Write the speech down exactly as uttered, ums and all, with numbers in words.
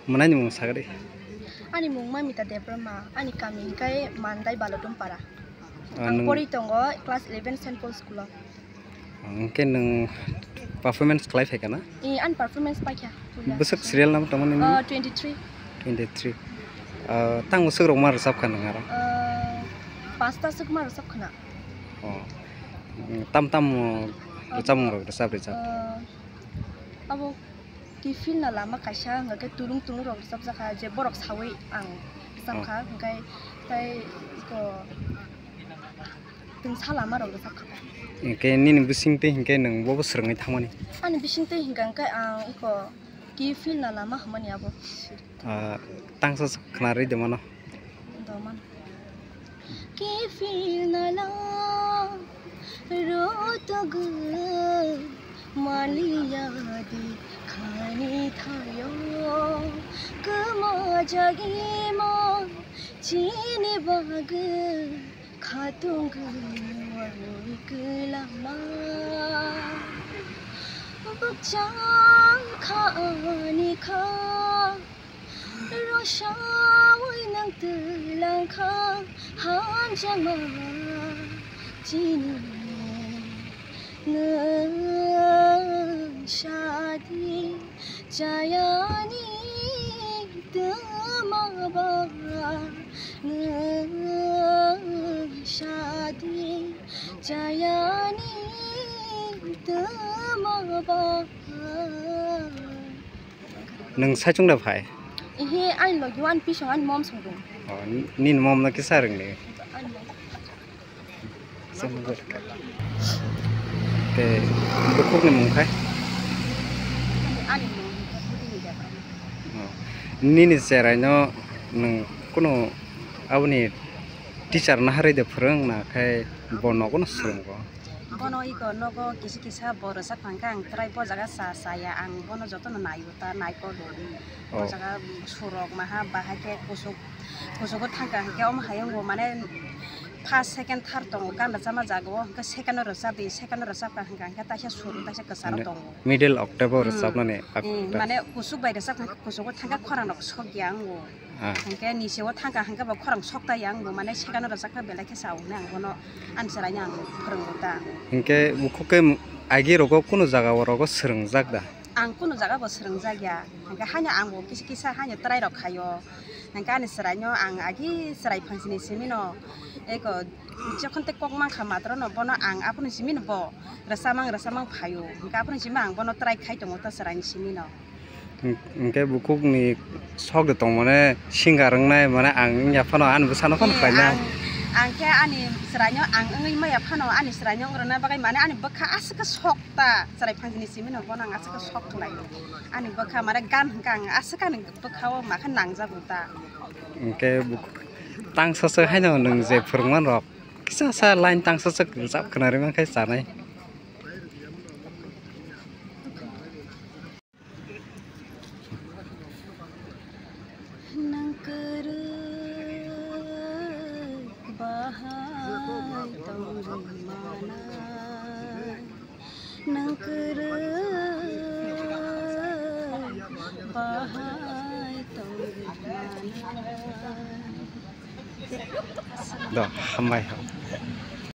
Mwnai ni mung sagri. Ani mung Mamita Debbarma, ani kami hingkai Mandai Balodumpara. Ah, ang nwng pori tongo class eleven Saint Paul School o. Hingke nwng performance khlai phaikha na? Eh, ani performance paikha. Bwswk serial nam tongmani nini? Ah, twenty-three. Twenty-three. Ah, tang bwswk rok ma rwchap kha nwng aro? Ah, pasta swk ma rwchap khna. Oh. Tam tam rwchapmung rok rwchap rwchap. Ah, abo Kiphilna lama kaisa hwnkha khe tulung tulung rok rwchapjak kha, je borok saui ang rwchapkha, hwnkhe tei iko twngsa lama rok rwchapkha. Hwnkhe nini bisingtwi hwnkhe nwng bobo swrwngwi thangmani? Ani bisingtwi hwnkha hwnkhe ang iko kiphilna lama hwnmani abo. Ah, tangsa se khwnarwi de mano. Doman. Kiphilna la rotogwlwi maliya di khani thaio, kwmajagima chini bagwi khatungwi wngwi kwlama. Bwkchang kha ani kha, rosaui nang twlang kha hamjakma chini. Nwng sadi chayani twma ba, nwng sadi chayani twma ba. Nwng saichung da phai? Ihe, ani logi o ani pisong ani mom song dong. Oh, nini mom no kisa rwngni? Ani mom. Ke bukhuk ni mung khai? Ani mom, Pudini Debra. Oh. Nini cherai no nwng kunu aboni teacher naharwi de phwrwng na khai bo nogo no swrwngo? Bono iko nogo kisa kisa bo rwchap kha hwnkhe ang try bo jaga cha chaya, ang bono jotono naio ta naikol rwdi. O jaga surok maha bahai khe kusuk, kusugo thangkha hwnkhe omo hayung bo mane first, second, third tongo gan rwchapma jaga o, hwnkhe second o rwchapdi, second o rwchapkha hwnkha hwnkhe taisa suru taisa kwcharo tongo. Middle octave o rwchapnani. Hmm, mane kusuk bai rwchapkha hwnkhe kusugo thangkhe khorang rok sokya wngo. Ah. Hwnkhe nisi o thangkha hwnkhe bo khorang sokta ya wngbo, mane second o rwchapkha belai khe cha o hwnwi ang bono ani chwraino ang phwrwngo ta. Hwnkhe bukhuk khe agi rogo kunu jaga o rogo swrwngjak da? Ang kunu jaga bo swrwngjak ya, hwnkhe haino ang bo kisa kisa haino try rok khaio, hwnkhe ani chwraino ang agi chwrai phansini simi no eko jokhon tei kok mankha matro no bono ang aphuru simi no bo rwchapmang rwchapmang phaio, hwnkhe aphuru simi ang bono try khai tongo ta chwraini simi no. Hwnkhe bukhukni sok de tongmani singer wngnai, mane ang wngya phano ani bwsano phano khlainai. Ang, ang khe ani chwraino ang wngwi maya phano ani chwraino wng rwna bagwi mane ani bwkha aswk khe sok ta, chwrai phansini simi no bono ang aswk khe sok khlai. Ani bwkha mane gan hwnkhe ang aswk ani bwkha o makhe nangjago ta. Hwnkhe bukhuk tangsa se haino nwng je phwrwngman rok kisa sa line tangsa se rwchap khwnarwi mankhe chanai. Nang kwrwi bahai tongwi manai, nang kwrwi bahai tongwi manai. Do, hambai.